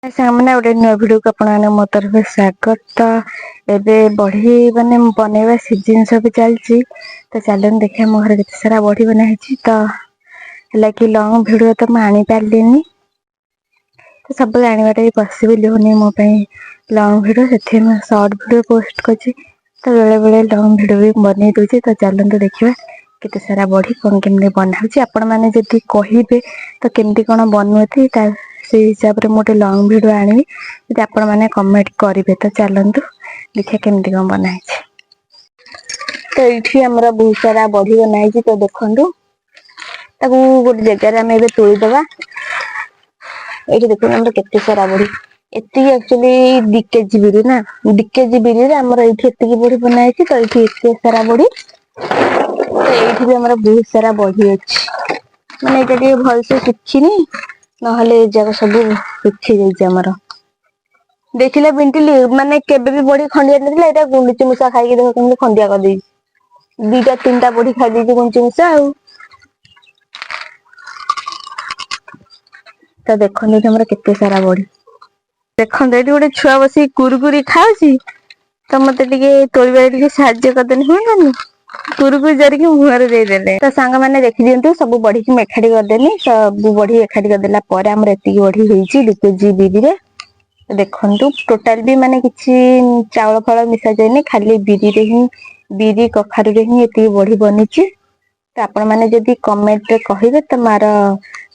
ସାଙ୍ଗମାନେ, ଗୋଟେ ନୂଆ ଭିଡ଼ିଓକୁ ଆପଣମାନେ ମୋ ତରଫରୁ ସ୍ୱାଗତ। ତ ଏବେ ବଢି ମାନେ ବନେଇବା ସିଜିନ୍ ସବୁ ଚାଲିଛି। ତ ଚାଲନ୍ତୁ ଦେଖିବା ମୋ ଘରେ କେତେ ସାରା ବଢି ବନା ହେଇଛି। ତ ହେଲା କି ଲଙ୍ଗ ଭିଡ଼ିଓ ତ ମୁଁ ଆଣିପାରିଲିନି। ତ ସବୁବେଳେ ଆଣିବାଟା ବି ପସିବଲ୍ ହଉନି ମୋ ପାଇଁ ଲଙ୍ଗ ଭିଡ଼ିଓ। ସେଥିପାଇଁ ମୁଁ ସର୍ଟ ଭିଡ଼ିଓ ପୋଷ୍ଟ କରୁଛି, ତ ବେଳେ ବେଳେ ଲଙ୍ଗ ଭିଡ଼ିଓ ବି ବନେଇ ଦଉଛି। ତ ଚାଲନ୍ତୁ ଦେଖିବା କେତେ ସାରା ବଢି କଣ କେମିତି ବନା ହଉଛି। ଆପଣମାନେ ଯଦି କହିବେ ତ କେମିତି କଣ ବନୁଅନ୍ତି, ତା ସେଇ ହିସାବରେ ମୁଁ ଗୋଟେ ଲଙ୍ଗ ଭିଡ଼ିଓ ଆଣିବି, ଯଦି ଆପଣମାନେ କମେଣ୍ଟ କରିବେ। ତ ଚାଲନ୍ତୁ ଦେଖିବା କେମିତି କଣ ବନା ହେଇଛି। ତ ଏଇଠି ଆମର ବହୁତ ସାରା ବଢି ବନା ହେଇଛି। ତ ଦେଖନ୍ତୁ, ତାକୁ ଗୋଟେ ଜାଗାରେ ଆମେ ଏବେ ତୋଳିଦବା। ଏଇଠି ଦେଖନ୍ତୁ, ଆମର କେତେ ସାରା ବଢି। ଏତିକି ଆକ୍ଚୁଆଲି 2 କେଜି ବିରି ନା, 2 କେଜି ବିରିରେ ଆମର ଏଇଠି ଏତିକି ବଢି ବନା ହେଇଛି। ତ ଏଇଠି ଏତେ ସାରା ବଢି। ତ ଏଇଠି ବି ଆମର ବହୁତ ସାରା ବଢି ଅଛି। ମାନେ ଏଇଟା ଟିକେ ଭଲସେ ଶୁଖିନି, ନହେଲେ ଏ ଯାକ ସବୁ ଶୁଖି ଯାଇଛି ଆମର। ଦେଖିଲେ ପିଣ୍ଟିଲି, ମାନେ କେବେ ବି ବଢି ଖଣ୍ଡିଆ ନଥିଲା। ଏଇଟା ଗୁଣ୍ଡୁଚି ମୂଷା ଖାଇକି ଦେଖ କେମିତି ଖଣ୍ଡିଆ କରିଦେଇଛି। ଦିଟା ତିନିଟା ବଢି ଖାଇ ଦେଇଛି ଗୁଣ୍ଡୁଚି ମୂଷା ଆଉ। ତ ଦେଖନ୍ତୁ, ଏଠି ଆମର କେତେ ସାରା ବଢି। ଦେଖନ୍ତୁ, ଏଠି ଗୋଟେ ଛୁଆ ବସିକି କୁରୁକୁରି ଖାଉଛି। ତ ମତେ ଟିକେ ତୋଳିବାରେ ଟିକେ ସାହାଯ୍ୟ କରିଦେଲେ ହୁଅନ୍ତାନି? କୁରୁକୁରି ଜରିକି ମୁହଁରେ ଦେଇଦେଲେ। ତ ସାଙ୍ଗମାନେ, ଦେଖିଦିଅନ୍ତୁ, ସବୁ ବଢିକି ମୁଁ ଏକାଠି କରିଦେଲି। ସବୁ ବଢି ଏକାଠି କରିଦେଲା ପରେ ଆମର ଏତିକି ବଢି ହେଇଛି 2 କେଜି ବିରିରେ। ଦେଖନ୍ତୁ, ଟୋଟାଲ ବି ମାନେ କିଛି ଚାଉଳ ଫାଉଳ ମିଶା ଯାଇନି। ଖାଲି ବିରିରେ ହିଁ, ବିରି କଖାରୁରେ ହିଁ ଏତିକି ବଢି ବନିଛି। ତ ଆପଣ ମାନେ ଯଦି କମେଣ୍ଟରେ କହିବେ, ତ ମାର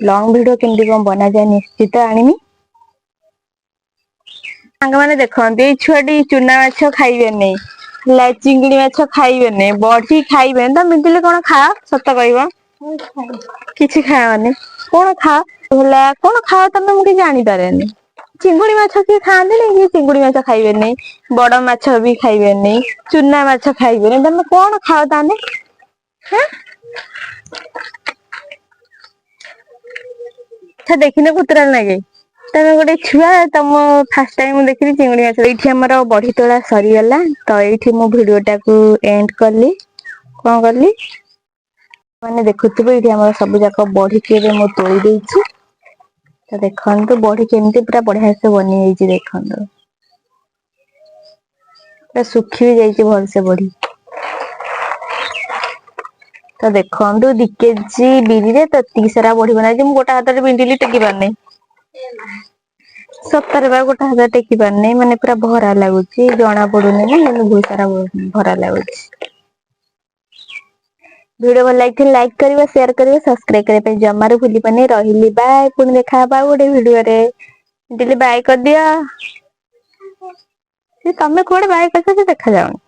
ଲଙ୍ଗ ଭିଡିଓ କେମିତି କଣ ବନାଯାଏ ନିଶ୍ଚିତ ଆଣିବି। ସାଙ୍ଗମାନେ ଦେଖନ୍ତୁ, ଏଇ ଛୁଆଟି ଚୁନା ମାଛ ଖାଇବେନି ହେଲା, ଚିଙ୍ଗୁଡି ମାଛ ଖାଇବେନି, ବଢି ଖାଇବେନି। ତ ମିନ୍ତିଲି, କଣ ଖାଅ? ସତ କହିବ, କିଛି ଖାଅନି? କଣ ଖାଅ ହେଲା? କଣ ଖାଅ ତମେ? ମୁଁ କିଛି ଜାଣିପାରେନି। ଚିଙ୍ଗୁଡି ମାଛ କିଏ ଖାଆନ୍ତିନି କି? ଚିଙ୍ଗୁଡି ମାଛ ଖାଇବେନି, ବଡ ମାଛ ବି ଖାଇବେନି, ଚୁନା ମାଛ ଖାଇବେନି। ତମେ କଣ ଖାଅ ତାହେଲେ? ହାଁ, ଦେଖିନେ କୁତୁରା ଲାଗେ। ତମେ ଗୋଟେ ଛୁଆ, ତମ ଫାର୍ଷ୍ଟ ଟାଇମ ମୁଁ ଦେଖିଲି ଚିଙ୍ଗୁଡି ମାଛ। ଏଇଠି ଆମର ବଢି ତୋଳା ସରିଗଲା। ତ ଏଇଠି ମୁଁ ଭିଡିଓ ଟାକୁ ଏଣ୍ଡ କଲି। କଣ କଲି ମାନେ, ଦେଖୁଥିବେ, ଏଇଠି ଆମର ସବୁ ଯାକ ବଢିକି ଏବେ ମୁଁ ତୋଳି ଦେଇଛି। ତ ଦେଖନ୍ତୁ, ବଢି କେମିତି ପୁରା ବଢିଆ ସେ ବନି ଯାଇଛି। ଦେଖନ୍ତୁ, ପୁରା ଶୁଖି ବି ଯାଇଛି ଭଲସେ ବଢି। ତ ଦେଖନ୍ତୁ, 2 କେଜି ବିରିରେ ତ ଏତିକି ସାରା ବଢି ବନା। ମୁଁ ଗୋଟେ ହାତରେ ପିଣ୍ଟିଲି ଟେକି ପାରୁନି। ସତରେ ବା, ଗୋଟେ ହାତରେ ଟେକି ପାରୁନି। ମାନେ ପୁରା ଭରା ଲାଗୁଛି, ଜଣା ପଡୁନି ନା, କିନ୍ତୁ ବହୁତ ସାରା ଭରା ଲାଗୁଛି। ଭିଡିଓ ଭଲ ଲାଗିଥିଲେ ଲାଇକ୍ କରିବ, ସେୟାର କରିବ, ସବସ୍କ୍ରାଇବ କରିବା ପାଇଁ ଜମାରୁ ଭୁଲିବନି। ରହିଲି, ବାଏ। ପୁଣି ଦେଖା ହବା ଆଉ ଗୋଟେ ଭିଡିଓରେ। ଦିଦି, ବାଏ କରିଦିଅ। ସେ ତମେ କୁଆଡେ ବାଏ କରିଛ, ସେ ଦେଖାଯାଉନି।